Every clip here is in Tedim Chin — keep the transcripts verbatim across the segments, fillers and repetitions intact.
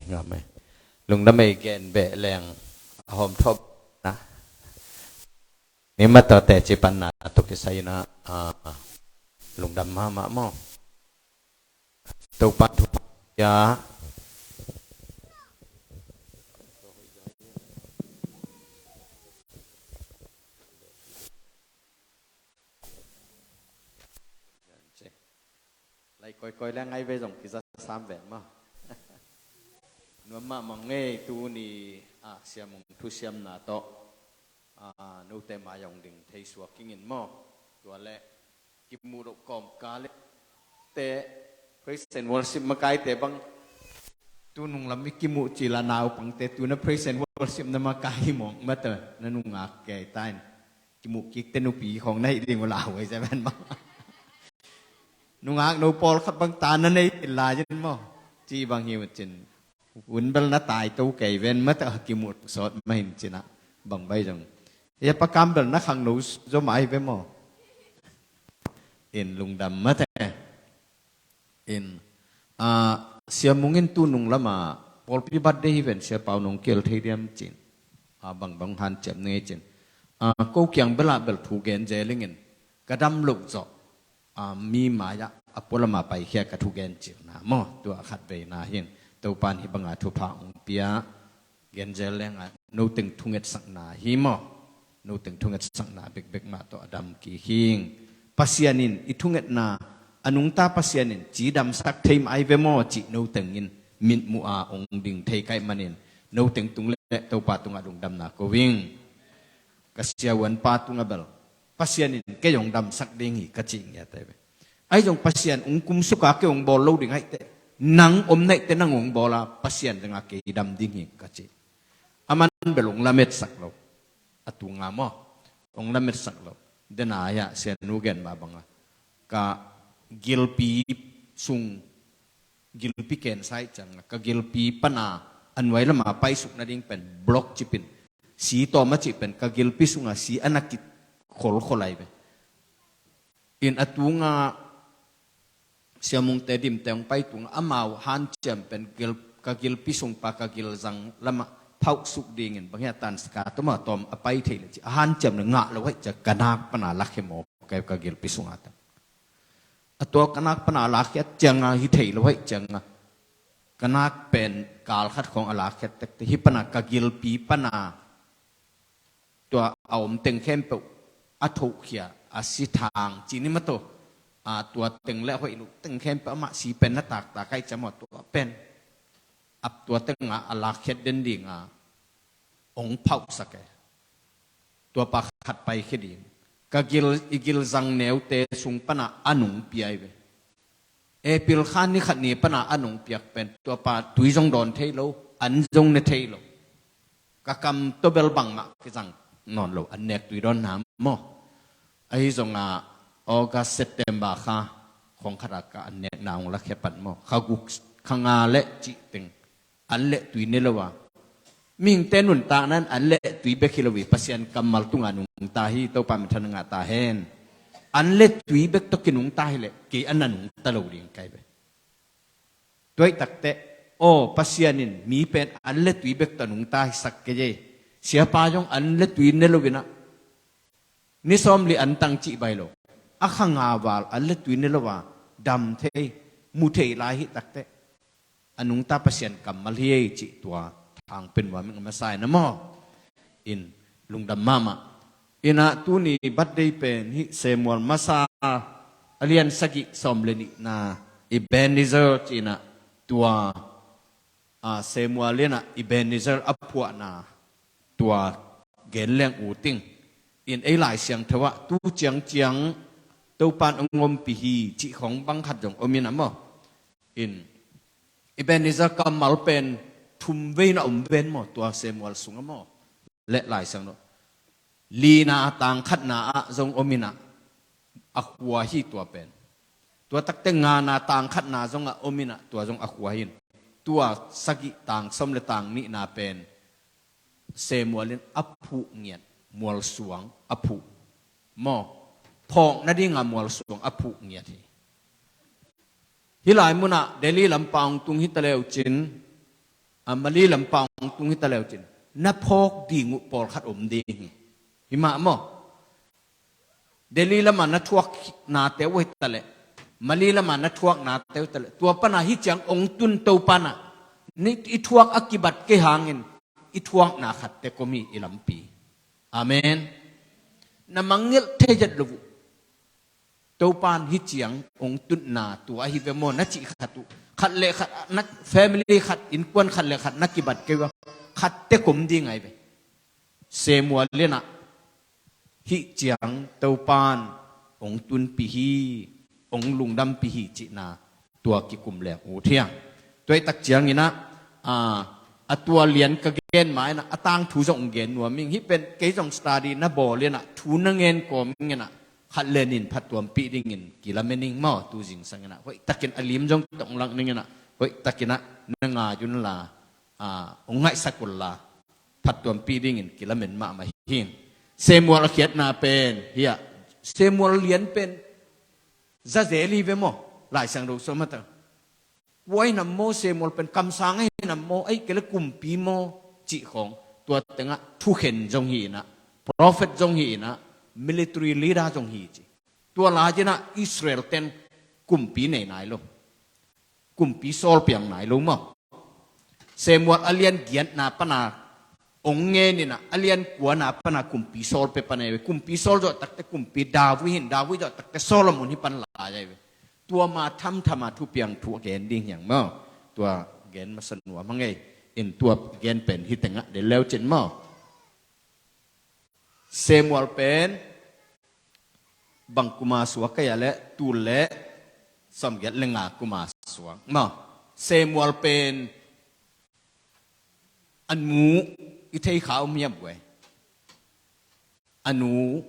Amen. Lungdam ei, gen beh leng a hawm thawh na. Ni matawte ci panna a tuk kisai na, a, lungdam mahmah maw. Topa thupha pia. Lai koikoi le ngai ve zong kiza sam ven maw. Nuam mahmah ngei tuni, a, Sia Mung thusiamna tawh, a, note mai hong ding thei suak ing in maw. Tua le kimuh loh kawmkal le te praise and worship makaite bang tu nung lam i kimuh cil a naupangte tu na praise and worship na makai hi mawk mata na nungak kei ta in. Kimuh kik te nupi khong na hi ding uh la huai se ven maw. Nungak no pawlkhat bang ta na nei til lai in maw. Ci bang hi uh cin. Hun bel na tai to kei ven mata kimuh sawt mahin cin a bang bai zong. Ia pakam bel na khang no zo mai ve maw. In lungdam mate. In, a, Sia Mung in tu nung lama pawlpi birthday hi ven Sia Pau nong kial thei diam cin. A, bangbang hanciam ngei cin. A, ko kiang bela bel thu gen zeling in ka dam loh zawh, a, mi mai-ah a pualama paikhia ka thu gen cil na maw. Tua khat vei na hin Topan hi banga thupha ong pia. Genzel lenga noteng thungetsakna hi maw. Noteng thungetsakna bekbek mah tawh a dam kik hing. Pasian in i thungetna a nungta Pasian in ci damsak thei mah ai ve maw cih noteng in mitmuh a ong ding thei kaih manin noteng tung le Topa tungah lungdamna ko ing. Ka siavuanpa tungah bel Pasian in kei ong damsak ding hi ka cih ngiat ai ve. Ai zong Pasian ong kumsuka kei ong bawl lo ding aih teh nang om naih teh nang ong bawl a Pasian zanga kei dam ding hi ka cih. A man bel ong lametsak lo. A tunga maw ong lametsak lo. Dena aia sianu gen mah banga ka gilpi sung gilpi ken sai cianga ka gilpi pana a nuai lama paisuk nading pen blok cipin si tawma cih pen ka gilpi sunga si a nakit kholkhol ai ve. In a tunga Sia Mung te dim teng pai tunga amau hanciam pen gil, ka gilpi sung pa ka gilzang lama phauh suk dingin bang hia tan sika tuma tawm a pai thei le ci a hanciam le ngah lo hai cia ka nak pana lak he maw ka, ka gilpi sunga ta. A tua ka nak pana a lakkhiat cianga hi thei lo hai cianga ka nak pen kal khat khong a lakkhiat tekte hi pana ka gilpi pana tua a om teng khempeuh a thohkhia a si thang cini mato. A tua teng le a hoih lo teng khempeuh amah si pen na taktak ai cia maw tua pen ap tua tenga a lakkhiat den dinga ong phauhsak e. Tua pa khat paikhia ding ka gil, i gilzang neute sung pana a nung piai ve. April khan ni khat ni pana a nung piak pen tua pa tui zong dawn thei lo an zong ne thei lo. Ka kam tawh bel bangmah kizang nawn lo an nek tui dawn na maw. Ahi zonga August September kha khong khata ka an nekna ong lakhia pan maw kha guk kha nga le cih teng an le tui ne lo a. Mihingte nuntakna in an le tui bek hi lo hi Pasian kammal tunga nungta hi Topa minthan ngah ta hen. An le tui bek tawh kinungta hi leh kei an a nungta lo ding kai ve. Tuaih takteh aw Pasian in mi pen an le tui bek tawh nungta hisak kei ei. Siapa zong an le tui ne lo inah ni sawm li an tang cih bai lo a kha nga val an le tui ne lo a dam thei mu thei lai hi takteh a nungta Pasian kammal hi ei cih tua thang pen nuam ing a masa in a maw. In lungdam mahmah. Inah tuni birthday pen hih Samuel masa a lian sagih sawm le nihna Ebenezer ci inah tua, a, Samuel inah Ebenezer a phuahna tua gen leng uting. In ei Lai Siangtho ah tu ciangciang Topan a ngompih hi cih khong bang khat zong om inah maw. In Ebenezer kammal pen thum vei na om ven maw tua Samuel sungah maw. Leh Lai Siangtho lina tang khatna ah zong om inah a khua hi tua pen. Tua takte ngana tang khatna zongah om inah tua zong a khua hi in. Tua sagih tang sawm le tang nihna pen Samuel in a phuh ngiat mualsuang a phuh maw. Phawk nadinga mualsuang a phuh ngiat hi. Hih lai munah Delhi lampa hong tung hi ta leu cin, a Mali lampa hong tung hi ta leu cin, na phawk ding uh pawlkhat om ding hi. Hi mah maw? Delhi lama na thuak nate uh hi ta leh, Mali lama na thuak nate uh hi ta leh, tua pana hih ciang hong tun Topa na, ni i thuak a kibat kei hangin i thuakna khat tek om hi i lampi. Amen. Na mangngilh thei zet lo uh. Topan hih ciang hong tutna tua ahi ve maw na cih khat uh. Khat le khat, na family khat, innkuan khat le khat na kibat kei uh a, khat tek om ding ahi ve. Samuel in ah hih ciang Topan hong tunpih hi, hong lungdampih hi cihna tua kikum leng ut hi a. Tua hi tak ciangin ah, a, a tua lian ka gen ma in ah, a tangthu zong hong gen nuam ing. Hih pen kei zong study na bawl in ah, thu na ngen kawm in ah, khat le nih in phattuampih dingin kilamen ing maw, tu zingsang in ah. Hoih takin a lim zong tawh hong lak ning in ah, hoih takin ah na ngai un la, a, hong ngaihsak un la, phattuampih dingin kilamen mahmah hi. Samuel a khiatna pen, hiah, Samuel lian pen zazel hi ve maw, Lai Siangtho sung mah ta. Kua hi nam maw Samuel pen, kamsang ahi nam maw, ahih kei leh kumpi maw, cih khawng. Tua tengah thukhen zong hi in ah, prophet zong hi in ah, military leader zong hi ci. Tua lai-in ah Israel ten kumpi nei nai lo. Kumpi sawl piang nai lo maw. Samuel a lian giatna pana hong ngen in ah, a lian kuana pana kumpi sawl pia pan ahi ve. Kumpi sawl zawh takteh kumpi David hi in, David zawh takteh Solomon hi pan lai ahi ve. Tua ma thamtham a thupiang thu a gen ding hi hang maw. Tua gen masa nuam hang ei. In tua gen pen hih tengah del leu cin maw. Samuel pen bang kuma suak kei a leh, tul le sawmgiat le nga kuma suak maw. Samuel pen a nu i thei kha om hiam guai? A nu,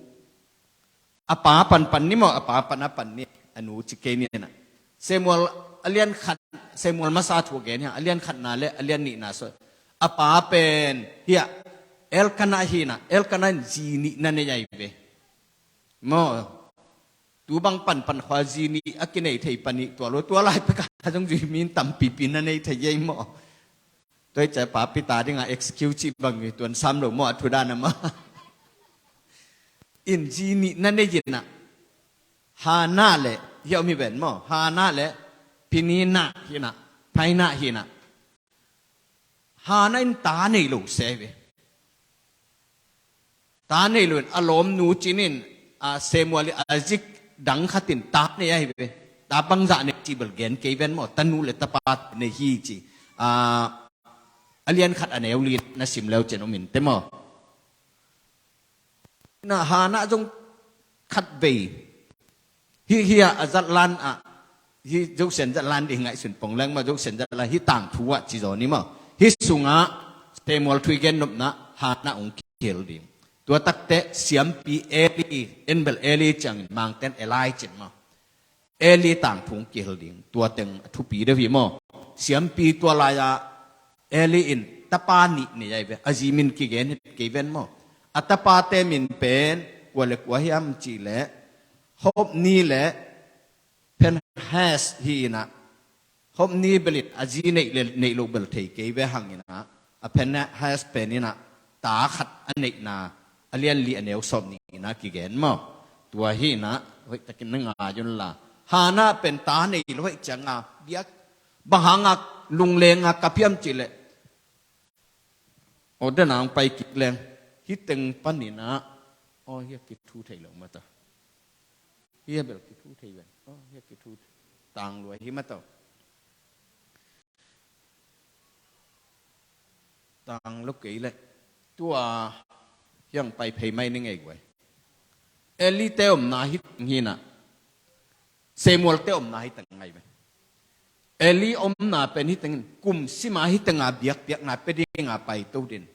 a pa panpan ni maw, a pa pan a pan ni, a nu ci kei ni na. Samuel a lian khat, Samuel masa thu a gen hi a, a lian khatna le a lian nihna sung. A pa pen hiah Elkanah hi na, Elkanah in zi nih na nei ahi ve. Maw, tu bang panpan khua zi nih a kinei thei pan nih tua lo, tua lai pek a zong zui mi in tampipi na nei thei ei maw. Tua hi ciang papi ta dingah excuse cih bang hi tuan sam lo maw, a thu dan a maw. In zi nih na nei in ah, Hannah le, hiah om hi ven maw, Hannah le Peninnah hi na, Peninnah hi na. Hannah in ta nei lo se ve. Ta nei lo in a lawmnu cin in, a, Samuel in a zik dang khat in ta nei ahi ve. Ta bangzah nei cih bel gen kei ven maw, tanu le tapa nei hi ci. A, a lian khat a neu li na sim leu cin om in te maw. Na Hannah zong khat vei. Hih, hih a zatlan ah, hih Zosian zatlan ding ngaihsun pong leng maw, Zosian zatlan hih tangthu ah ci zaw ni maw. Hih sungah Samuel thu i gen nopna Hannah hong kihel ding. Tua takteh siampi Eli, en bel Eli ciangin Mangten Eli cin maw. Eli tangthu hong kihel ding. Tua teng a thupi deuh hi maw. Siampi tua lai-ah Eli in tapa nih nei ahi ve. A zi min kigen het kei ven maw. A tapate min pen kua le kua hiam cih leh Hofni le Phinehas hi in ah. Hofni bel in a zi neih le neih loh bel thei kei ve hang in ah, a Phinehas pen in ah ta khat a neihna, a lian li a neu sawm nih in ah kigen maw. Tua hi in ah hoih takin na ngai un la. Hannah pen ta nei lo hoih ciang a biak, bang hang a lungleng a kap hiam cih leh, aw, den a hong pai kik leng, hih teng pan in ah, aw, hiah kithu thei lo mah ta. Hiah bel kithu thei ven. Aw, hiah kithu tang lua hi mah ta. Tang lo kei leh. Tua hiah hong pai phei mai ning ei guai. Eli te omna hih teng hi in ah. Samuel te omna hih teng ahi ve. Eli omna pen hih tengin, kum sim a hih teng a biakpiakna pia ding a paito ding.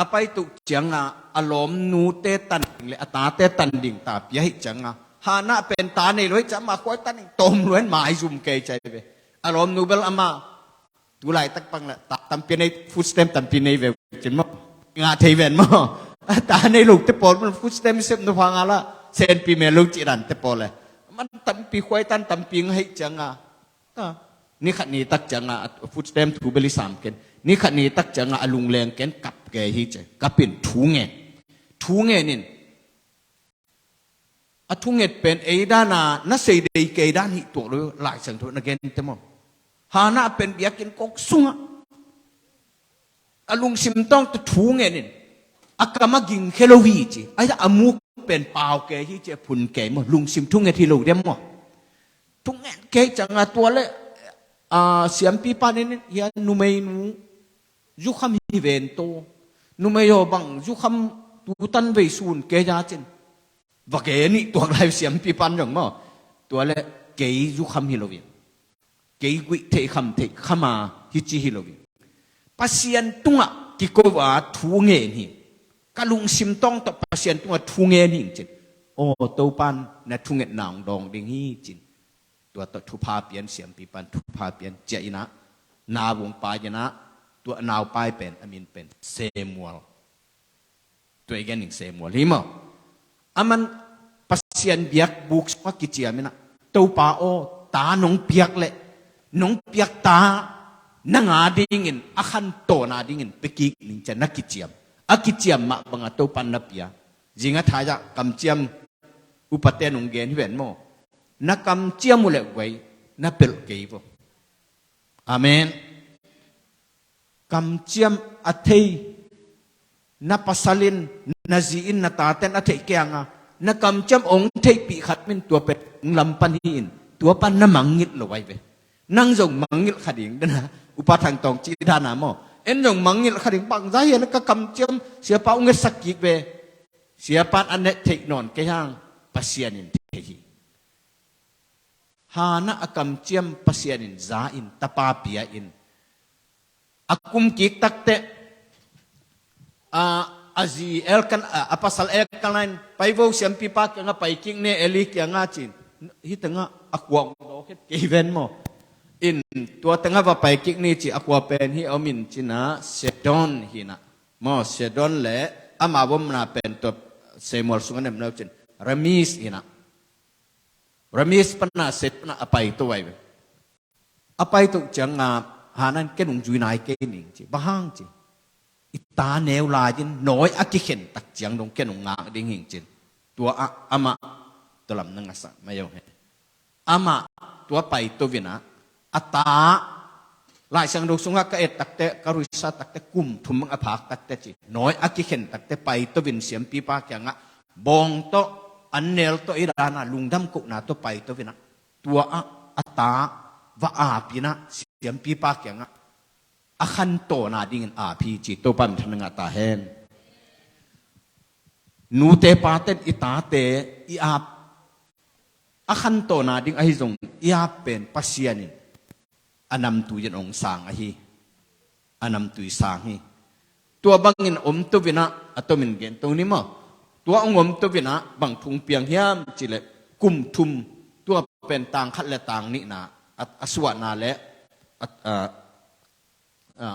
A paito ciang a, a lawmnute tan ding le a tate tan ding ta pia hi ciang a, Hannah pen ta nei lo hi ciang a, mah khua tan ding tawm lua in maizum kei ci ahi ve. A lawmnu bel amah, tu laitak bang le, ta tampi nei, food stamp tampi nei ve cin maw. Ngah thei ven maw. A ta nei lote pawl bel food stamp sep nop hang a la, senpi mel lo cih dante pawl le. Man tampi khua tan tampi ngah hi ciang a. Ah, ni khat ni tak ciang a, food stamp thu bel i sam ken. Ni khat ni tak ciangah a lungleng ken kap kei hi ci. Kap in thu ngen. Thu ngen in. A thunget pen ei dana na sei dei kei dan hi tuak lo, Lai Siangtho na gente maw. Hana pen biakinn kong sungah a lungsim tawng tawh thu ngen in, a kam a ging khia lo hi ci. Ai a muk pen pau kei hi ci, a phun kei maw, lungsim thunget hi lo diam maw. Thunget kei ciangah tua le, a, siampipa nen in, hia numeinu zukham hi ven to. Numei aw bang zukham tutan vei sun kei a cin. Va gen ih tuak lai siampipan zong maw. Tua le kei zukham hi lo in. Kei guih theih kham theih khama hi ci hi lo in. Pasian tungah kiko a thu ngen hi. Ka lungsim tawng tawh Pasian tungah thu ngen hi cin. Aw Topan na thungetna hong dawng ding hi cin. Tua tawh thupha pian, siampipan thupha pian, ciah inah, na vung pai inah, tua naupai pen, a min pen Samuel. Tua i gen ning Samuel hi maw. Aman Pasian biakbuk sungah kiciam inah, Topa aw, ta nong piak leh, nong piak ta, nang a dingin, a khantawn a dingin, pia kik ning ci a na kiciam. A kiciam mah bangah Topan na pia. Zingah thaiah kamciam upate nong gen hi ven maw. Na kamciam uh leh guai, na pelh kei vo. Amen. Kamciam a thei, na pasal in, na zi in, na taten a theih kei hanga, na kamciam hong theihpih khat min tua pen hong lam pan hi in, tua pan na mangngilh lo ai ve. Nang zong mangngilh kha ding dana, upa Thang Tawng cih dana maw. En zong mangngilh kha ding bangza hi a le ka kamciam, siapa hong ngetsak kik ve. Siapan a neh theih nawn kei hang, Pasian in thei hi. Hana a kamciam Pasian in za in, tapa pia in. A kum kik takteh, a, a zi Elkan, a, a pasal Elkan in, pai vo siampipa kiangah pai kik ni Eli kiangah cin. Hih tengah a khua hong dawk het kei ven maw. In tua tengah va pai kik ni ci a khua pen hi a om in cinah Sidon hinah. Maw Sidon le ama vomna pen tua Samuel sungah nem lo cin. Ramis hinah. Ramis pana Sidon a pai to ai ve. A pai to ciangah Hana in ken hong zui nai kei ning ci. Bang hang ci. I ta neu lai in nawi a kikhen tak ciang dong ken hong ngak ding hing cin. Tua ah amah tua lam na ngasa mai aw he. Amah tua pai to vinah a ta Lai Siangtho sungah ka et takteh, ka ruisa takteh, kum thum a phak takteh ci. Nawi a kikhen takteh pai to vin siampipa kiangah bawng tawh, an nel tawh i dana lungdam kohna tawh pai to vinah. Tua ah a ta va ap inah siampipa kiangah a khantawn a dingin ap hi ci. Topa min thang na ngah ta hen. Nute paten i tate i ap a khantawn a ding ahi zong i ap pen Pasian in a namtui in hong sang ahi. A namtui sang hi. Tua bangin om to vinah a tomin gen to ni maw. Tua hong om to vinah bang thu hong piang hiam cileh kum thum tua pen tang khat le tang nihna a, a suahna le a, a, a,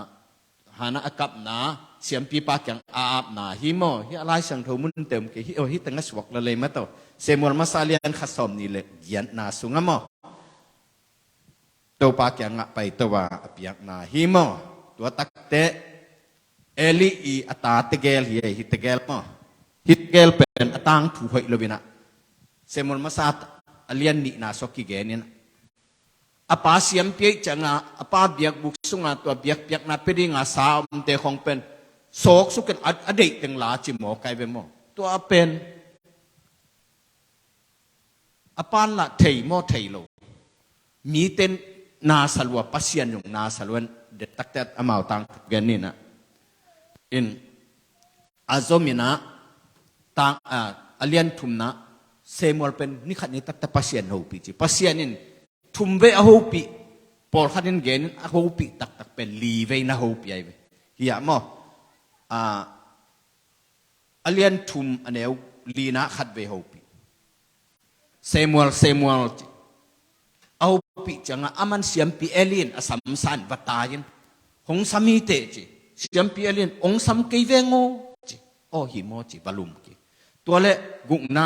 Hana a kapna siampipa kiang a apna hi maw. Hi a Lai Siangtho mun te om kei hi, oh, hi tengah suak la lei mah tawh. Samuel masa lian khat sawm nih le giatna sungah maw. Topa kiangah pai to a a piakna hi maw. Tua takteh Eli i a ta tegel hi, hi tegel maw. Hi tegel pen a tangthu hoih lo inah Samuel masa a lian nihna sawk kigen inah a pa siampi aih ciangah a pa biakbuk sungah tua biakpiakna pia dinga sa omte khong pen sawk sukin a, a deih teng la ci maw kai ve maw. Tua a pen a pan lah thei maw thei lo. Mite na salua Pasian zong na salua. Detakte amau tang gen ninah in a zominah tang a, a lian thumna Samuel pen ni khat ni takte Pasian hopih ci. Pasian in thum vei a hopih, pawlkhat in genin a hopih taktak pen li vei na hopih ai ve. Hiah maw a a lian thum a neu lina khat vei hopih. Samuel, Samuel ci a hopih ciangah aman siampi Eli in a samsan va tai in hong sam hi teh ci. Siampi Eli in hong sam kei veng aw ci. Aw hi maw ci va lum ki. Tua le gukna,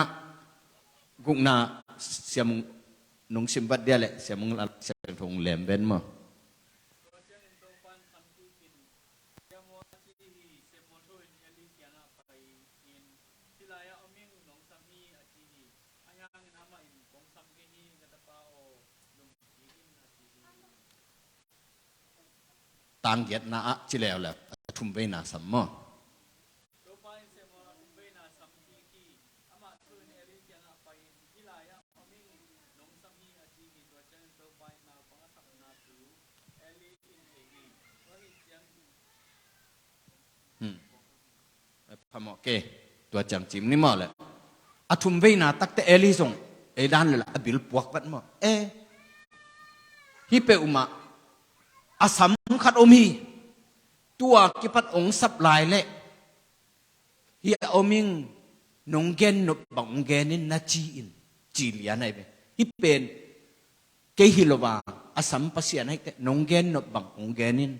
gukna siamung nong sim vat dia le siamung la siamung lem ven maw. tang giatna ah ci leuleu a thumveina sam maw? Hmm. Phamawh ke, tua ciang cim ni maw le. A thumveina takte Eli zong ei dan le la a bil puak vat maw? Eh, hi peuhmah a sam khat om hi. Tua kipat ong sap lai le hi a om ing, nong gen nop bang ong gen in na ci in, ci lian ai ve. Hi pen kei hi lo va, a sam Pasian ahi te, nong gen nop bang ong gen in.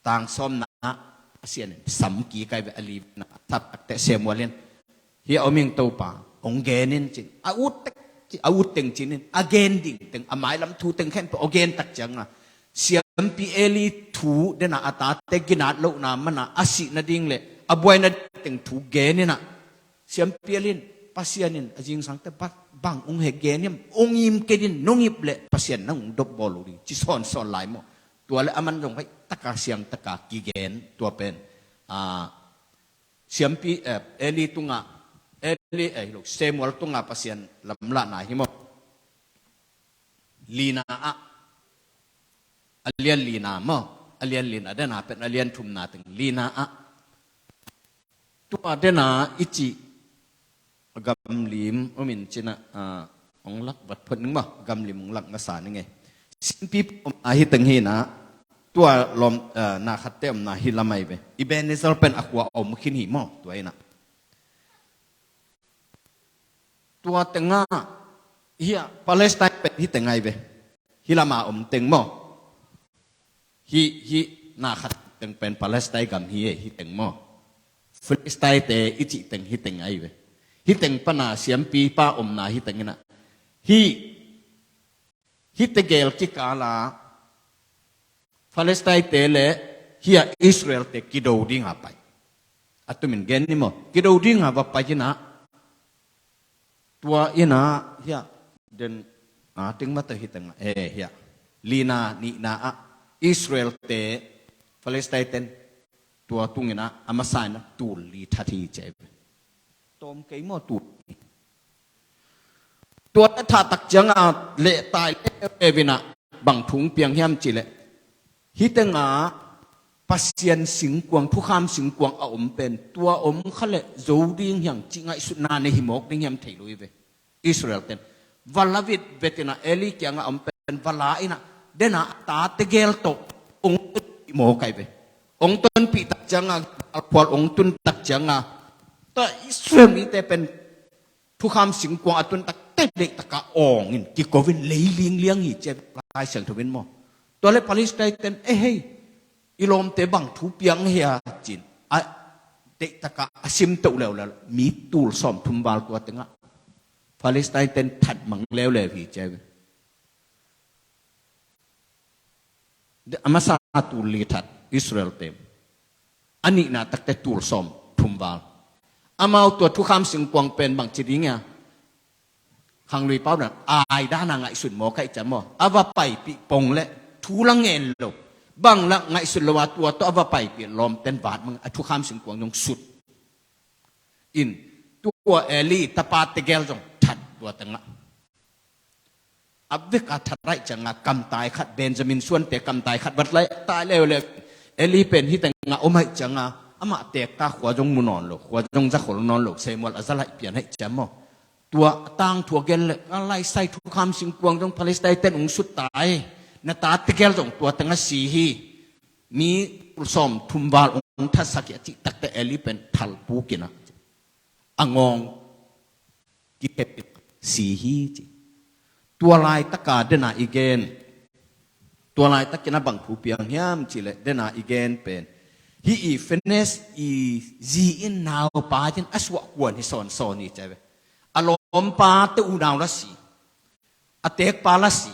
Tang sawmna ah Pasian in sam kik ai ve, a lina a sap takte Samuel in, hi a om ing Topa, ong gen in cin. A ut tek, a ut teng cin in, a gen ding teng, a mailam thu teng khempeuh a gen tak cianga siampi Eli thu dena a tate ginat lohna mana a sih nading le a buai nading teng thu gen ina, siampi Eli in, Pasian in a zingsangte bang ong he gen hiam, ong im kei din, nong ip le Pasian nang ong dop bawl lo ding, ci sawnsawn lai maw? Tua le aman zong hoih taka siang taka kigen, tua pen, ah, siampi, eh, Eli tunga, Eli, eh, Samuel tunga Pasian lamlahna hi maw? Lina ah, a lian lina maw? A lian lina, dena pen a lian thumna teng lina ah. Tua dena i cih a gamlim om in cina, ah, ong lak vat phot ning maw? Gamlim ong lak masa ning e. Siampi omna hi teng hi na, tua lawm, ah, na khatte omna hi lamai ve. Ebenezer pen a khua om khin hi maw? Tua ina. Tua tenga, hi a Palestine pen hi teng ai ve. Hi lama om teng maw? Hi, hi na khat teng pen Palestine gam hi e, hi teng maw? Philistine te i cih teng hi teng ai ve. Hi teng pana siampipa omna hi teng ina. Hi, hi tegel kikala Palestine te le hi a Israel te kido dinga pai. A tumin gen ni maw? Kido dinga va pai ina. Tua ina hi a den a ting mata hi teng a, eh, hi a lina nihna ah Israel te Palestine ten tua tungina a masa ina tul li that hi ci ai ve. Tawm kei maw tul li? Tua le thah tak cianga lehtai leuleu ina bang thu ong piang hiam cih leh, hi tenga Pasian singkuang, thukham singkuang a om pen, tua om kha le zo ding hiam cih ngaihsutna nei hi mawk ding hiam thei lo hi ve. Israel ten va la vitvet ina Eli kianga om pen va la ina, dena a ta tegel tawh ong tonpih mawk ai ve. Ong tonpih tak cianga, alkhual ong tun tak cianga, tua Israel mite pen thukham singkuang a tun takte deihtaka awng in kiko in lei lingliang hi ci a Lai Siangtho in maw? Tua le Palestine ten, eh hei, i lawmte bang thu piang hia cin a deihtaka a sim toh leuleu, mi tul sawm thum val tua tenga Palestine ten that mang leuleu hi ci a. A masa tul li that Israel te. A nihna takte tul sawm thum val. Amau tua thukham singkuang pen bang ci ding hia? Khanglui pau dan ai dana ngaihsun mawk ai ci a maw? A va paipih pong le thu la ngen lo. Bang la ngaihsun lo a tua tawh a va paipih lawmten vat mang a thukham singkuang zong sut. In tua Eli tapa tegel zong that tua tengah. A vek a that laih cianga kamtai khat, Benjamin suante kamtai khat vat laih tai leuleu. Eli pen hi tengah om aih cianga amah tekta khua zong mu nawn lo, khua zong zakhol nawn lo, Samuel a za laih pian aih ciang maw? Tua tangthu a gen le a laisai thukham singkuang zong Palestine ten ong sut tai. Na ta tegel zong tua tengah si hi. Mi tul sawm thum val ong thatsak hi a cih takte Eli pen thal puk ina a ngawng kikep in si hi ci. Tua laitaka dena i gen, tua laitakina bang thu piang hiam cih leh dena i gen pen hi i Phinehas i zi in naupa in a suah kuan hi sawnsawn hi ci a ve. A lawmpa te unau la si, a tekpa la si,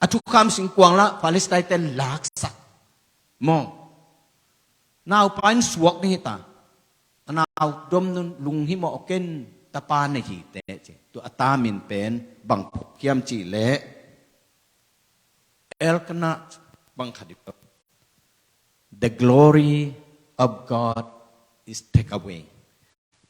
a thukham singkuang la Palestine ten laksak maw? Naupa in suak ding hi ta. A nau dom nun lunghimawh ken tapa nei hi teh ci. Tua a ta min pen bang phawk hiam cih leh Elkanah bang khat hi. The glory of God is take away.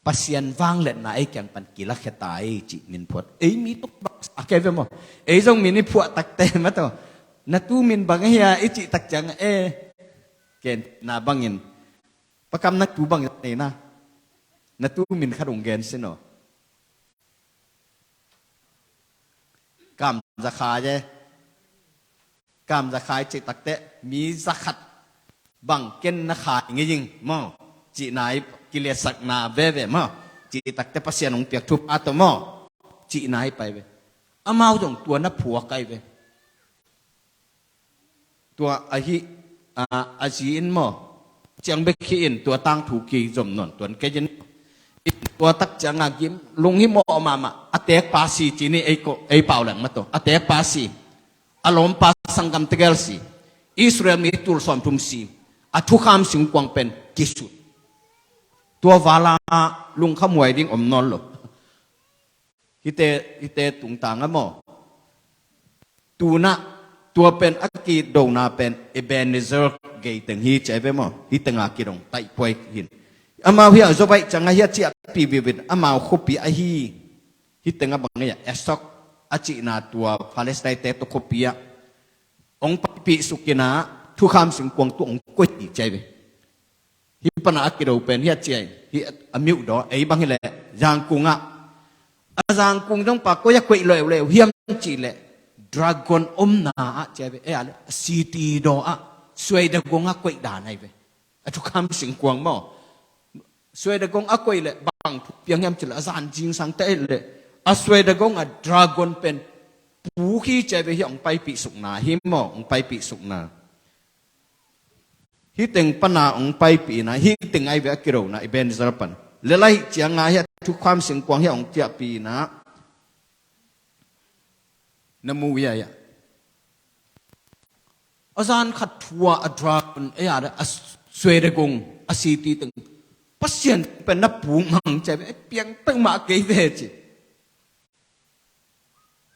Pasian vangliatna ei kiang pan kilakhia ta ei cih min phuat. Ei mi tuk bang sa kei ve maw? Ei zong min i phuah takte mah tawh, na tu min bang ahia i cih tak ciang, e, ken na bangin, pakam na tu bang nei na, na tu min khat ung gen sin aw. Kam Zakhai e. Kam Zakhai cih takteh mi zakhat bang ken na khai ngei ing maw, cihna i kiliatsakna veve maw, cih takteh Pasian hong piak thupha tawh maw, cihna i pai ve. Amau zong tua na phuak ai ve. Tua ahi, a, a zi in maw, ciang bek hi in tua tangthu kizom nawn tuan kei in. In tua tak ciang a gim, lunghimawh mahmah, a tekpa si ci ni ei ko, ei pau leng mah tawh. A tekpa si, a lawmpa sanggam tegel si, Israel mi tul sawmthum si, a thukham singkuang pen kisut. Tua vala lungkhamhuai ding om nawn lo. Hihte, hihte tungtang a maw, tu-in ah tua pen a kidona pen Ebenezer gei teng hi ci ai ve maw. Hih teng a kidong taihpuai hi in. Amau hiah zo baih ciang a hiah ciahpih viuvin amau khuapi ahi. Hih teng a bang hiah Esok a cihna tua Palestine-te tawh khuapi ah hong paipih suk in ah thukham singkuang tawh hong koih hi ci ai ve. Hih pan a kido pen hiah ci ai, hih a miuhdaw, ei bang hileh Zangkung ah, a Zangkung dongpa koi a koih leuleu hiam cih leh, dragon omna ah ci ai ve, ei a leh a city daw ah Shwedagon a koih dan ai ve. A thukham singkuang maw, Shwedagon a koih leh bang thu piang hiam cih leh, a zan zingsang teh leh a Shwedagon a dragon pen puk hi ci ai ve. Hih hong paipih sukna hi maw, hong paipih sukna. Hih teng pan a hong paipih in ah, hih teng ai ve a kidona Ebenezer pan. Lel ahih ciang a hiah thukham singkuang hiah hong ciahpih in ah, na mu hiah hiah, a zan khat thu ah a dragon, ei a, a Shwedagon, a city teng Pasian pen na puk mang ci ai ve, ei piang peuhmah kei ve ci.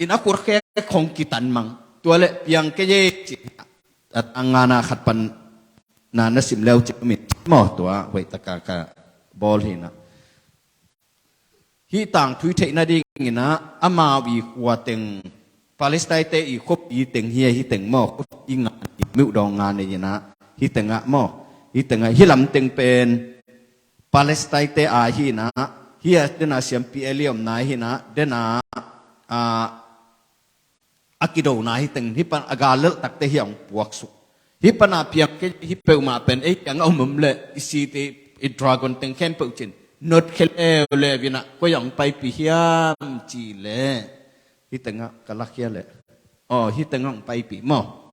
In a khutkhek khong kitan mang. Tua leh piang kei e ci. A ngana khat pan na na sim leu ci min maw, tua hoih taka ka bawl hi in ah. Hih tangthu i theih nading in ah amau i khua teng, Palestine-te i khuapi teng hi a, hih teng maw, khuapi nga, i miuhdaw nga nei in ah, hih teng ah maw, hih teng ah, hih lam teng pen Palestine-te a hi in ah, hih a den a siampi Eli omna hi in ah, den a, a, a kidona hih teng, hih pan a gal lelh takte hih a hong puaksuk. Hih pan a piang kei, hih peuhmah pen ei kiang a om om leh i city, i dragon teng khempeuh cin notkhia leuleu in ah, koi a hong paipih hiam cih leh, hih teng ah ka lakhia leh, aw, hih teng ah hong paipih maw.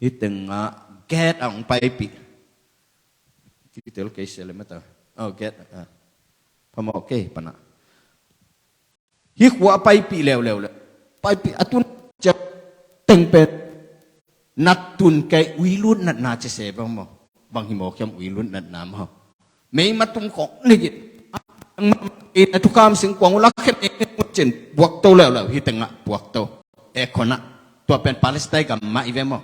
Hih teng ah Gath ah hong paipih. Kitel kei se le mata. Oh, Gath ah. Phamawh kei pan ah. Hih khua a paipih leuleu leh, paipih a tun ciang teng pen, na tun kei, uilut natna ci se bang maw. Bang hi mawk hiam uilut natna maw. Mei matum khong nei in, a thukham singkuang uh lakkhiat ing cin, puakto leuleu, hih teng ah puakto. Ekron ah, tua pen Palestine gam mah hi ve maw.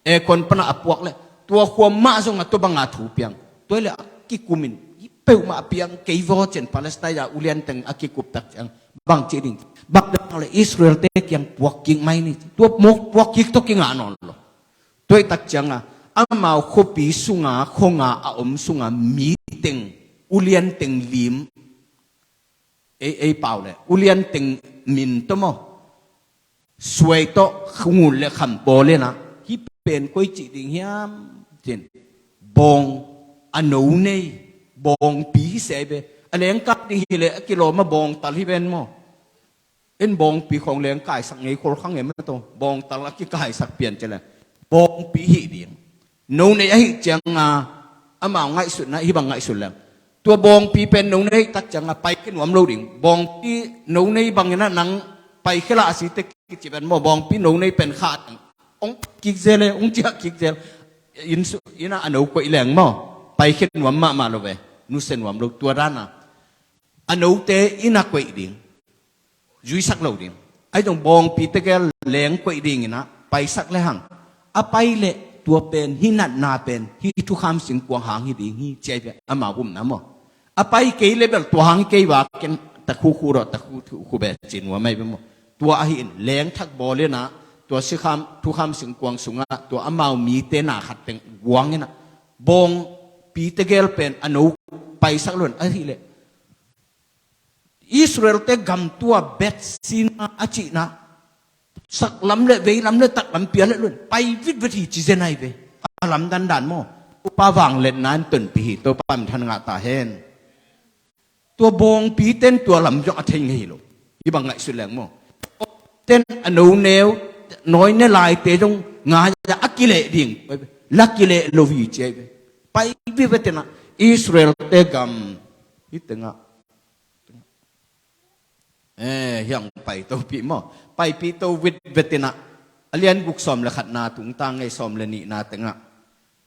Ekron pan a puak leh, tua khua mah zong a tua bang a thu piang. Tua hi leh a kikum in, hih peuhmah a piang kei vaw cin, Palestine a ulian teng a kikup tak ciang, bang ci ding, bang dang leh Israel-te kiang puak kik mai ni. Tua mawk puak kik tawh kingah nawn lo. Tua hi tak ciang a, amau khuapi sung a, khong a a om sung a mi teng, ulian teng lim, ei, ei pau leh, ulian teng min tawh maw, suai tawh ngun leh kham bawl in ah, hih pen koi cih ding hiam cin, bawng, a no nei, bawngpi hi se ai ve. A lengkai ding hi leh a kilawm a bawngtal hi ven maw. In bawngpi khong leng kaisak ngei khol kha ngei mah tawh, bawngtal a kikaisak pian ci leh, bawngpi hi ding. No nei ahih ciang a, amau ngaihsutna hih bang ngaihsun leng, tua bawngpi pen no nei tak ciang a paikhia nuam lo ding. Bawngpi no nei bang in ah nang paikhia lah a si teh kici pen maw, bawngpi no nei pen khah teng, hong kik zel e, hong ciah kik zel. Inn su-, inn ah a no koih leng maw, paikhia nuam mahmah lo ve. Nusia nuam lo, tua dan a, a note inn ah koih ding. Zuisak lo ding. Ahi zong bawngpi tegel leng koih ding in ah paisak lehang, a pai leh tua pen, hih natna pen, hih thukham singkuang hang hi ding hi, ci ai ve, amau upna maw. A pai kei le bel tua hang kei va ken, takhu khu rawh, takhu khu be ci nuam ai ve maw. Tua ahi in, leng thak bawl inah, tua sikham, thukham singkuang sungah, tua amau mite na khat teng guang inah, bawngpite gel pen, a no paisak lo in, ahih leh Israel-te gam tua Bethsina a cihna, saklam le veilam le taklam pia le lun pai vitvet hi ci zen ai ve. A lam dandan maw. Topa vangliatna in tonpih hi, Topa minthan ngah ta hen. Tua bawngpite in tua lam zong a thei ngei hi lo. Hih bang ngaihsut leng maw. Ten a no neu, nawi ne laite zong ngai a kileh ding. La kileh lo hi ci ai ve. Pai vitvet inah Israel-te gam. Hih tengah Eh, hiang paito pih maw. Paipih to vitvet inah. A lian guk sawm le khatna tungta ngei, sawm le nihna tengah.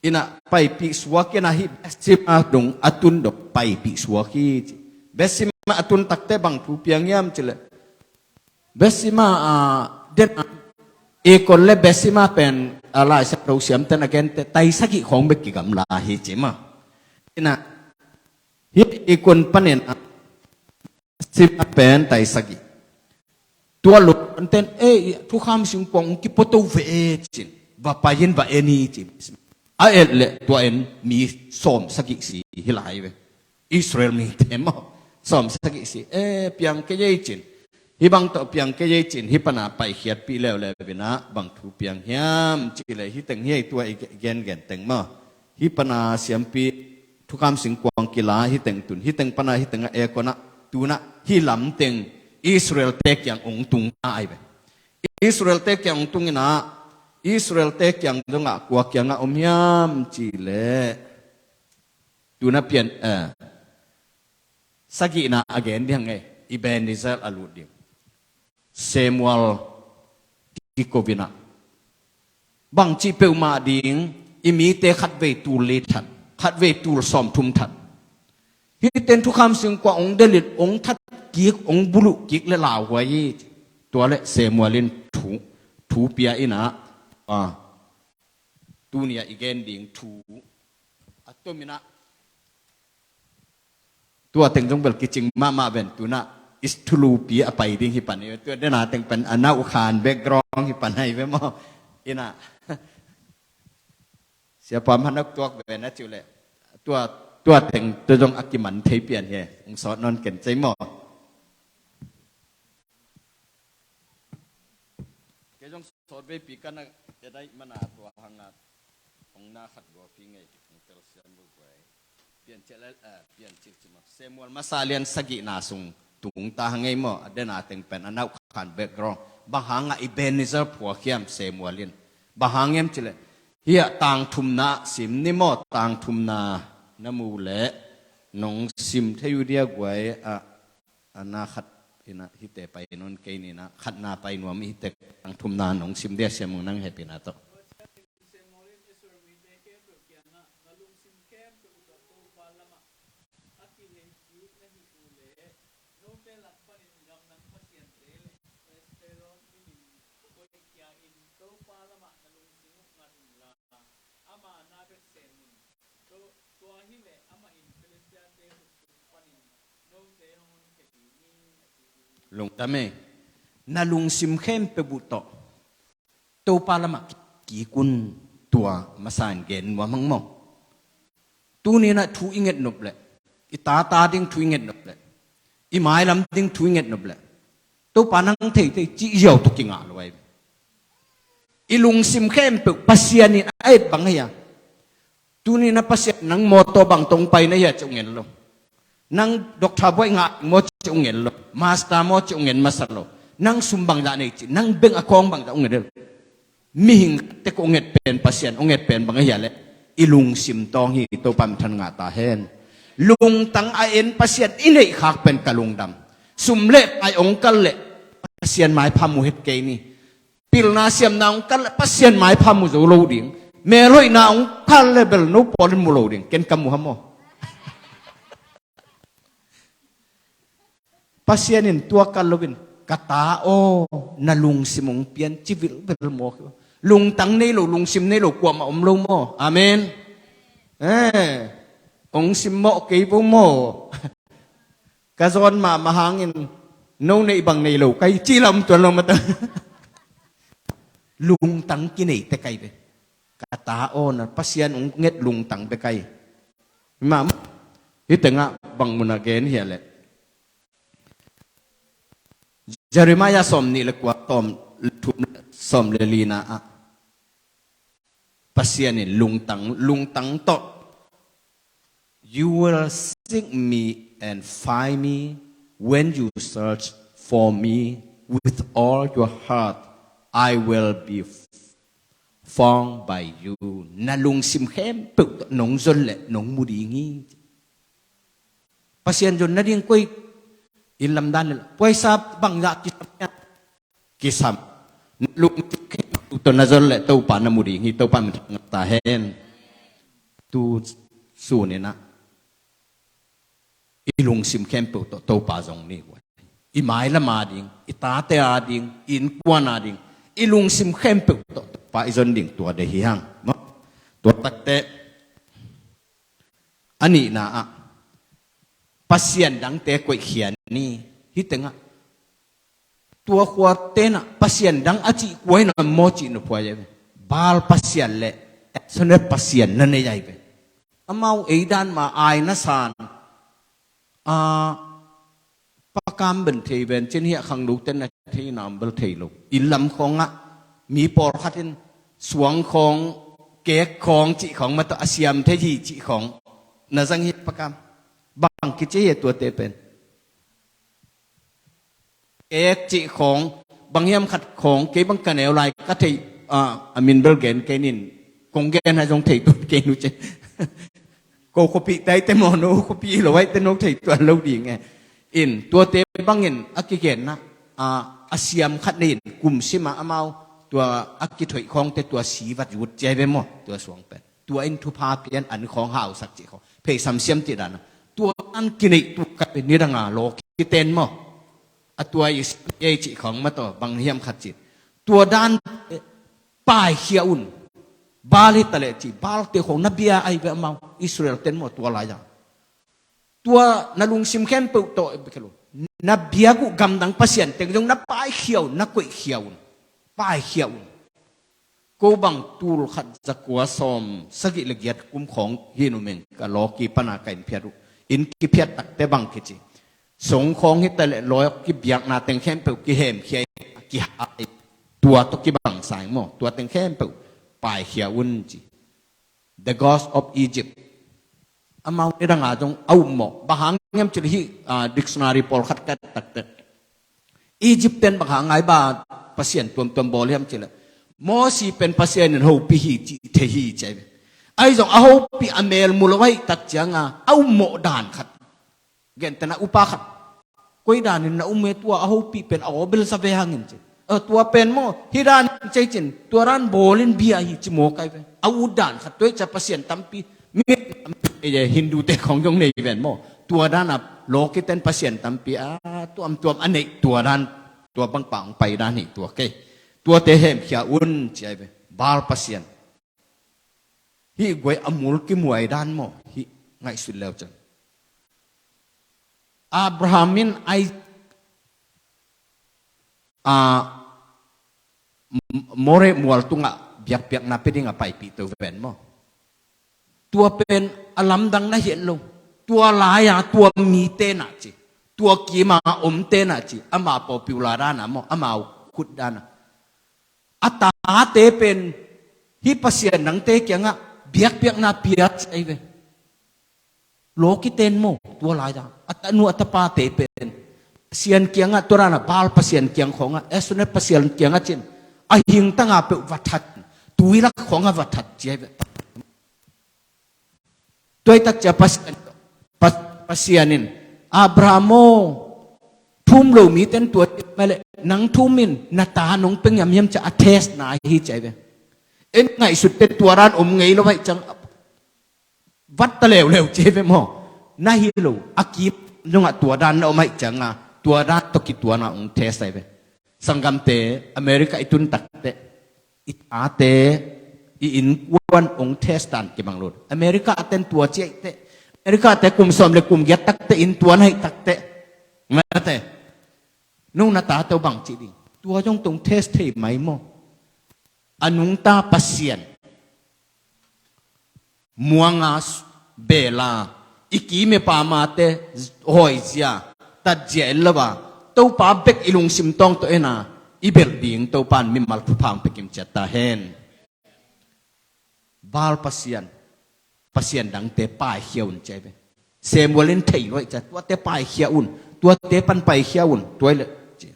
Inah paipih suak inah hih Bethsima dong a tun dong paipih suak hi ci. Bethsima a tun takte bang thu piang hiam ci leh. Bethsima, ah, den a, Ekron le Bethsima pen, ah, Lai Siangtho siamten a gente, tai sagih khawng bek kigamla hi ci maw. Inah hih Ekron panin a Bethsima pen tai sagih. Tua lo ten, eh, thukham singkuang hong kipuato ve e cin. Va pai in va en hi cin. A et leh tua en mi sawm sagih si hi lai ve. Israel mite maw. Sawm sagih si. Eh, piang kei ei cin. Hih bang tawh piang kei ei cin. Hih pana paikhiatpih leuleu inah bang thu piang hiam ci leh hih teng hi ei tua i gengen teng maw. Hih pana siampi thukham singkuang kila hih teng tun, hih teng pana hih tengah Ekron ah, tunah hih lam teng Israel-te kiang ong tung ta ai ve. Israel-te kiang ong tung inah, Israel-te kiang zongah kua kiangah om hiam ci leh. Tunah pian, eh, sagihna a gen ding hang ei, Ebenezer a lut ding. Samuel kiko inah. Bangci peuhmah ding, i mite khatvei tul li that, khatvei tul sawmthum that. Hih ten thukham singkuang ong delin, ong that kik, ong buluh kik le lauhuai hi. Tua le Samuel in thu, thu pia inah, ah, tuni a i gen ding thu a tom inah. Tua teng zong bel kicing mahmah ven tunah is thulupi a pai ding hi pan hi. Tua dena teng pen a nau khan background hi pan hi ve maw. Inah. Siapa man a tuak ven a ciu leh. Tua, tua teng tua zong a kiman thei pian hi. Ong sawt nawn ken cei maw. Kei zong sawt veipi ka na, kei daih mana tua hanga hong na khat gua pi ngei, hong telsiam bu guai. Piancil, eh, piancil ci maw. Samuel masa lian sagihna sung tung ta hang ei maw, a dena teng pen a nau khan background. Bang hanga Ebenezer phuak hiam Samuel in. Bang hang hiam ci leh. Hiah tangthumna sim ni maw, tangthumna na mu leh. Nong sim thei uh dia guai a. A na khat inah hihte pai nawn kei ni inah, khatna pai nuam hihte, tangthumna nong sim dia siam ung nang hehpihna tawh. Lungdam e. Na lungsim khempeuh uh tawh Topa lamah kik un, tua masa in gen nuam hang maw. Tuni inah thu i nget nop leh, i tata ding thu i nget nop leh, i mailam ding thu i nget nop leh, Topa nang theithei cih ziau tawh kingah lo ai. I lungsim khempeuh Pasian in a et bang ahi a. Tuni inah Pasian nang mawtaw bang tawh ong pai na hia ci ong en lo. Nang doctor buai ngah maw ci ong en lo. Master maw ci ong en masa lo. Nang sum bangzah nei ci, nang bank account bangzah ong en lo. Mihing tek ong et pen Pasian ong et pen bang ahi a leh, i lungsim tawng hi. Topa minthan ngah ta hen. Lungtang a en Pasian i neih khak pen ka lungdam. Sum le pai ong kal leh Pasian maipha mu het kei ni. Pilna siamna ong kal leh Pasian maipha mu zo lo ding. Melhoihna ong kal leh bel no pawl in mu lo ding. Ken ka mu ha maw. Pasian in tua kal loin, ka ta aw, na lungsim ong pian ci vilvel mawk hi. Lungtang nei lo, lungsim nei lo kuamah om lo maw? Amen. Eh, ong simmawh kei vo maw? Ka zawn mahmah hangin no neih bang nei lo kai ci lam tuan lo mata. Lungtang kinei te kai ve. Ka ta aw na Pasian ong nget lungtang be kai. Mah hih tengah bang muna gen hia leh. Jeremiah sawm nih le kua, sawm le thum, sawm le lina ah Pasian in lungtang, lungtang tawh, "You will seek me and find me when you search for me with all your heart. I will be found by you." Na lungsim khempeuh tawh nong zon leh nong mu ding hi. Pasian zon nading koi in lamdan le puaisa bang zah kisam hiam? Kisam. Na lungsim khempeuh tawh na zon leh Topa na mu ding hi. Topa min thang ta hen. Tu sun in ah i lungsim khempeuh tawh Topa zong ni. I mailam a ding, i tate a ding, i innkuan a ding, i lungsim khempeuh tawh Topa i zon ding tua deih hi hang. Tua takte a nihna ah Pasian dangte koihkhia ni. Hih tengah tua khuate nah Pasian dang a cih kua in a maw cih na phuai ai ve. Baal pasian le Asherah pasian na nei ai ve. Amau ei dan ma ai na san. A, pakam ben thei ven cin hiah khang lute na thei nam bel thei lo. Inn lam khawngah mi pawlkhat in suang khawng, kek khawng cih khawng mah tawh a siam thei hi cih khawng na zang hi pakam. Bang kici hi tuate pen. Kek cih khawng, bang hiam khat khawng, kei bang ka neu lai ka thei, a, a min bel gen kei nin, kong gen hai zong thei tuan kei nu ce. Ko khuapi tai te maw, no khuapi lo ai te no thei tuan lo ding e. In, tuate bangin a kigenna, a, a siam khat nei in, kum sima amau, tua a kithoih khawngte tua si vat yut ciai ve maw, tua suang pen. Tua in thupha pian an khawng hausak cih khawng. Phei samsiam cih dan a. Tua an kineih tuk ka pen ni dang a law kiten maw. A tua i siam ei cih khawng mah tawh, bang hiam khat cih. Tua dan paikhia un. Baal hi ta leh cih, Baal te khawng na bia ai ve amau. Israel ten maw tua lai a. Tua na lungsim khempeuh tawh, na biak uh gamdang pasian teng zong na paikhia un, na koihkhia un. Paikhia un. Ko bang tul khat za kua sawm sagih le giat kum khawng hi numeng ka lawki pana ka in phiat uh. In kiphiat takte bang kici. Song khawng hi ta leh law kibiakna teng khempeuh kihemkhia, kihai. Tua tawh kibang sa ing maw. Tua teng khempeuh paikhia un ci. The gods of Egypt. Amau ni dang a zong a um maw. Bang hang hiam cih leh hih, ah, dictionary pawlkhat ka et takte. Egypt ten bang hang a i ba pasian tuamtuam bawl hiam cih leh. Mosi pen Pasian in hopih hi cih thei hi ci ai ve. Ahi zong a hopih a mel mu lo ahih tak ciang a, a um maw dan khat. Gentehna upa khat. Koi danin na um e tua a hopih pen a aw bel sa ve hangin ci. A tua pen maw, hih dan cei cin, tua dan bawlin bia hi ci maw kai ve. A ut dan khat tua i ca pasian tampi. Mi, eh, Hindu te khawng zong nei ven maw. Tua dan a lawkiten pasian tampi a tuamtuam a neih tua dan, tua bangpa hong pai dan hi tua kei. Tuate hemkhia un ci ai ve. Baal pasian. Hih guai a mul kimuai dan maw. Hih ngaihsut leu cang. Abraham in ai, a, M-, More mual tungah biakpiakna pia ding a paipih to ven maw. Tua pen a lamdang na hiat lo. Tua lai-a tua mite na ci. Tua kima omte na ci. Ama popular dan a maw. Ama khut dan a. A tate pen hih pasian dangte kiangah biakpiakna pia ci ai ve. Lawkiten maw, tua lai-a. A tanu a tapate pen. Pasian kiangah tua dan a Baal pasian kiang khawngah. Asherah pasian kiangah cin. A hingtanga peuh va that. Tuilak khawngah va that ci ai ve. Tua i tak cia Pasian, Pas-, Pasian in, Abraham aw, thum lo miten tua mah leh, nang thum in, na ta nong pia ngiam hiam cia a test na hi ci ai ve. En ngaihsut te tua dan om ngei lo ahih ciang, vat ta leuleu ci ai ve maw. Na hi lo, a kim zongah tua dan na om ahih ciang a, tua dan tawh kituana ong test ai ve. Sanggamte, America i tun takte. I tate, i innkuan hong test dan kibang lo. America ten tua ci ahih teh, America te kum sawm le kum giat tak teh innkuan ahih tak teh, mate, nong na tate uh bang ci ding? Tua zong tong test thei mai maw? A nungta Pasian muanga bela, i kim i pamte hawizia, tatzia en lo a, Topa bek i lungsim tawng tawh en a, i belh ding Topa in mimal thupha hong pia kim ciat ta hen. Baal pasian, pasian dangte paikhia un ci hi ve. Samuel in thei lo ahih ciang, tuate paikhia un, tuate pan paikhia un, tua hi leh ci.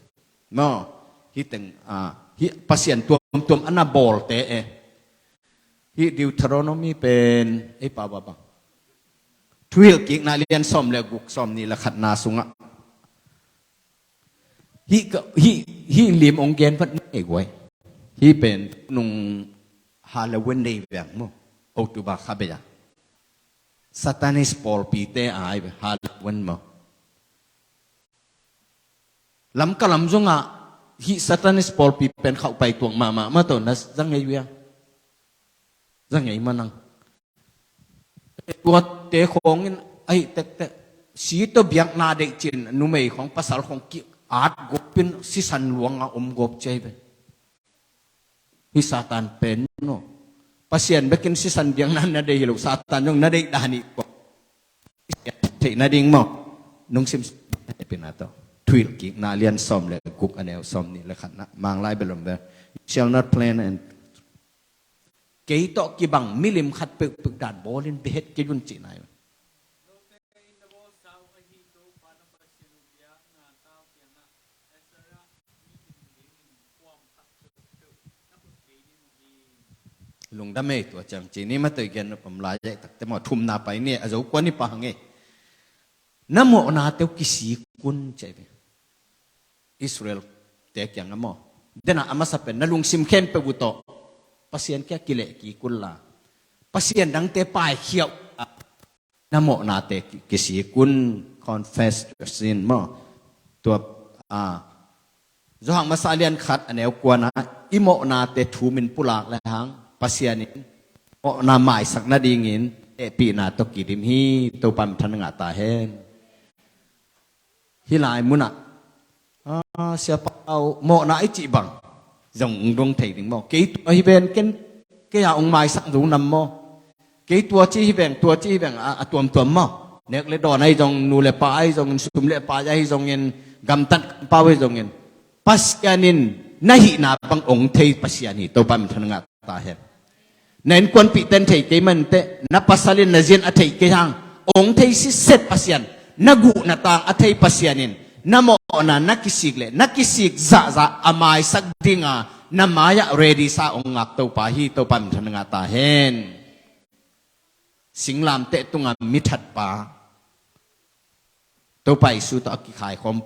Maw, hih teng, ah, hih pasian tuamtuam a na bawlte e. Hih Deuteronomy pen ei pau a bang, Thuhilhkikna lian sawm le guk, sawmnih le khatna sungah hih ka, hih, hih lim hong gen vat ngei guai. Hih pen nung Halloween nei veng maw, October kha bei a, Satanist pawlpite a ai ve Halloween maw. Lamka lam zongah hih Satanist pawlpi pen khauh pai tuak mahmah mah tawh na za ngei uh hia? Za ngei mah nang. Tuate khawng in ahih tektek, si tawh biakna deih ci-in numei khawng pasal khawng ki-at gawp in sisan luanga om gawp ci hi ve. Hih Satan pen no, Pasian bekin sisan biakna na deih hi lo, Satan zong na deih dan hi kua. Theih nading maw? Nong sim, pina tawh Thuhilhkikna lian sawm le guk, a neu sawmnih le khatna, Manglai bel om ve. You shall not plan and, kei tawh kibang milim khat peuhpeuh dan bawlin biahet kei un cihna hi. Lungdam ei, tua ciang ci ni, mah tawh i gen nop om lai a, i takte maw, thumna pai ni, a zo kua ni pah hang ei. Na mawhnate uh kisik un ci hi ve. Israel-te kiangah maw, denah a masa pen na lungsim khempeuh uh tawh Pasian kiang kileh kik un la, pasian dangte paikhia un la, na mawhnate ki-, kisik un, confess your sin maw. Tua, a, Johan masa lian khat, a neu kuana, i mawhnate thumin pulak le hang Pasian in mawhna maisak nadingin hehpihna tawh kidim hi. Topa minthanna ngah ta hen. Hih lai munah, a, Sia Pau, mawhna i cih bang zong hong dong thei ding maw? Kei tua hi ven, ken, kei a hong maisak zo nam maw? Kei tua ci hi veng, tua ci hi veng, a, a tuamtuam maw? Nek le dawn ahi zongin, nu le pa ahi zongin, sum le pai ahi zongin, gamtat kampau ahi zongin, Pasian in na hihna bang hong thei Pasian hi. Topa minthanna ngah ta hen. Na innkuanpihte in thei kei mah inteh, na pasal in na zi in a thei kei hang, hong thei sitset Pasian, na guhna tang a thei Pasian in na mawhna na kisik leh na kisik zahzah a maisak dinga na mai-ah ready sa hong ngak Topa hi. Topa minthanna ngah ta hen. Singlamteh tunga mithatpa, Topa Jesu tawh a kikhaikhawm,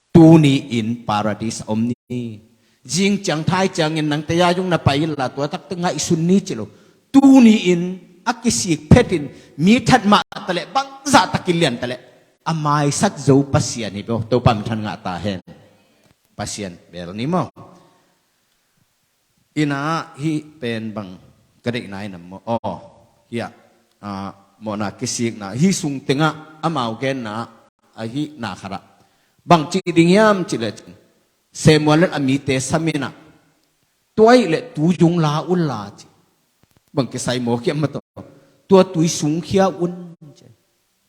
tuni-in Paradis a om ni. Zing ciang thai ciangin nangte a zong na pai inla, tua takte ngaihsun ni ci lo. Tuni-in a kisik phetin mi that mah taleh, bangzah takin lian taleh, a maisak zo Pasian hi bawk. Topa minthanna ngah ta hen. Pasian bel ni maw? Ina, hih pen bang ka deihna hi nam maw? Aw, hiah, ah, mawhna kisikna, hih sung tengah amau genna, a hih na khatah bang cih ding hiam cih leh cin, Samuel in a mite sam inah, tua ahih leh tui zong la un la ci. Bang kisai maw hiam mah tawh, tua tui sungkhia un ci.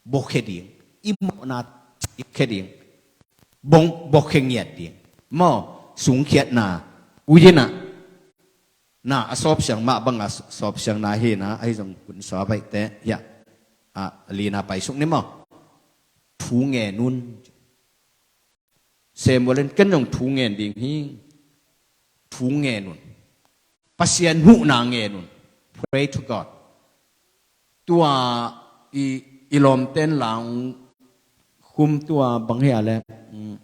Bawkhia ding, i mawhna sungkhia ding. Bawng, bawkhia ngiat ding. Maw, sungkhiatna, ui inah, na a sawpsiang mah banga sawpsiangna hi inah, ahi zong hun sawp ahih teh, hiah, a, lina paisuk ni maw? Thu ngen un. Samuel in ken zong thu ngen ding hi. Thu ngen un. Pasian huhna ngen un. Pray to God. Tua i, i lawmten lang khum tua bang hia le, mm,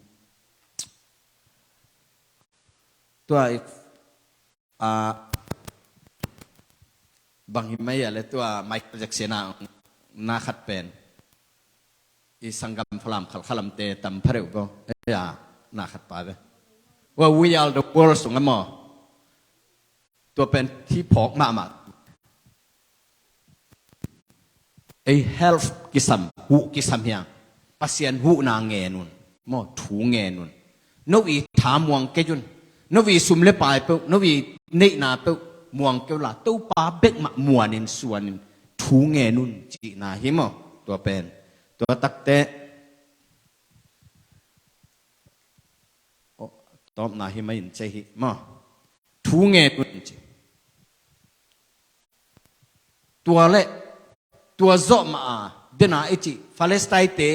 tua i, a, bang hi mai hia le tua Michael Jackson a na khat pen. I sanggam Falam Khalkha lamte tam pha deuh bo. Ei a, na khat pa ve. Wa We Are The World sung a maw? Tua pen hi phawk mahmah. Ei health kisam, huh kisam hiang. Pasian huhna ngen un. Maw, thu ngen un. No i tha muang kei un. No i sum le pai peuh, no i neihna peuh muang kei unla, Topa bek mah muanin suanin thu ngen un cihna hi maw. Tua pen. Tua takte. Aw, tawpna hi mai in cei hi maw. Thu ngen un ci. Tua le, tua zawh mah a, dena i cih, Palestine te,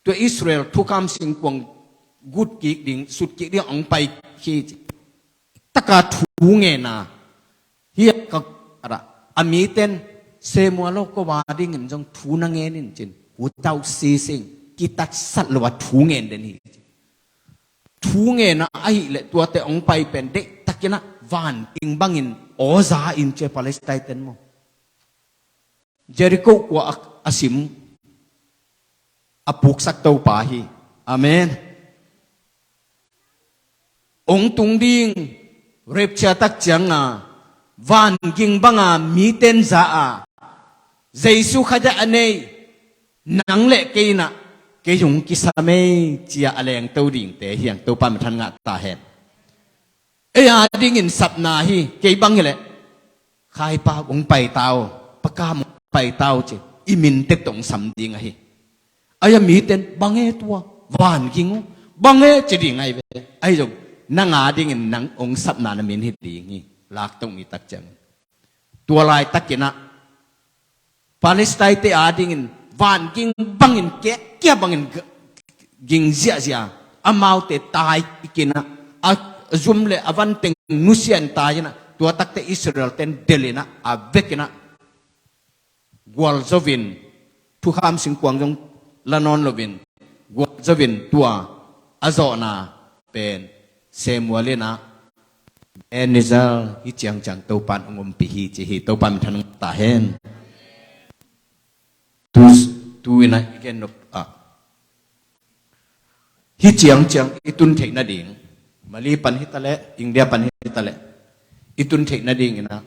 tua Israel thukham singkuang gut kik ding, sut kik ding hong pai khi ci. Taka thu ngen a, hi a ka, a ra, a miten, Samuel aw, ko a dingin zong thu na ngen in cin, without ceasing, kitatsat lo a thu ngen den hi ci. Thu ngen a ahih leh tuate hong pai pen deihtakin ah vanking bangin aw za in ci a, Palestine ten maw. Jericho khua a, a sim a puksak Topa hi. Amen. Hong tung ding rapture tak cianga vanking banga miten za a, Jesu Khazih a nei nang le kei in ah, kei hong kisam ei ci a a lengto dingte hi hang. Topa minthan ngah ta hen. Ei a dingin sapna hi, kei bang hi leh, Khaipa hong pai ta aw, Pa Kam hong pai ta aw ci, i min tek tawh hong sam ding ahi. Ai a miten, bang e tua, vanking aw, bang e ci ding ahi ve. Ahi zong, nang a dingin nang hong sapna na min hi ding hi, lak tawh mi tak ciang. Tua laitakin ah, Palestine te a dingin vanking bangin, kekkia bangin g-, ging ziahziah, amaute tai kik in ah, a zum le a van teng nusia in tai in ah, tua takte Israel ten delh in ah, a vek in ah, gualzo in, thukham singkuang zong la nawn loin, gualzo in tua a zawhna pen Samuel in ah, Ebenezer, hih ciangciang Topan hong ompih hi ci hi. Topa minthan ta hen. Tu, tu in ah i gen nop ah, hih ciangciang i tun theih nading, Mali pan hi ta leh, India pan hi ta leh, i tun theih nadingin ah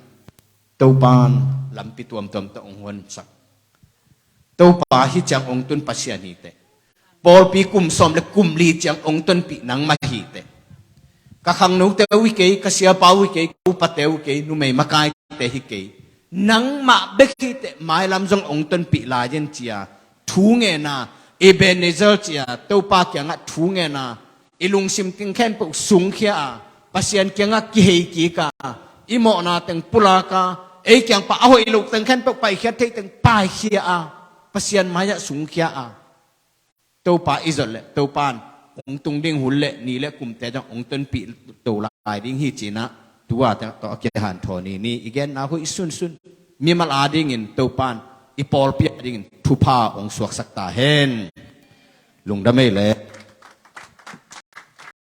Topan lampi tuamtuam tawh hong honsak. Topa, hih ciang hong tun Pasian hi teh. Pawlpi kum sawm le kum li ciang hong tonpih nangmah hi teh. Ka khangnote uh hi kei, ka siapa uh hi kei, ka upate uh hi kei, numei makaite hi kei. Nangmah bek hi teh, mailam zong hong tonpih lai in ci a, thu ngen a, Ebenezer ci a, Topa kiangah thu ngen a, i lungsim teng khempeuh sungkhia a, Pasian kiangah kihei kik a, i mawhna teng pulak a, ei kiang pan a hoih loh teng khempeuh paikhiat theih teng paikhia a, Pasian mai-ah sungkhia a, Topa i zot leh Topan hong tung ding hun le ni le kumte zong hong tonpih to lai ding hi ci in ah, tu-a tawh a kihanthawn ni, ni i genna hoih sunsun, mimal a dingin Topan i pawlpi a dingin thupha hong suaksak ta hen. Lungdam ei leh.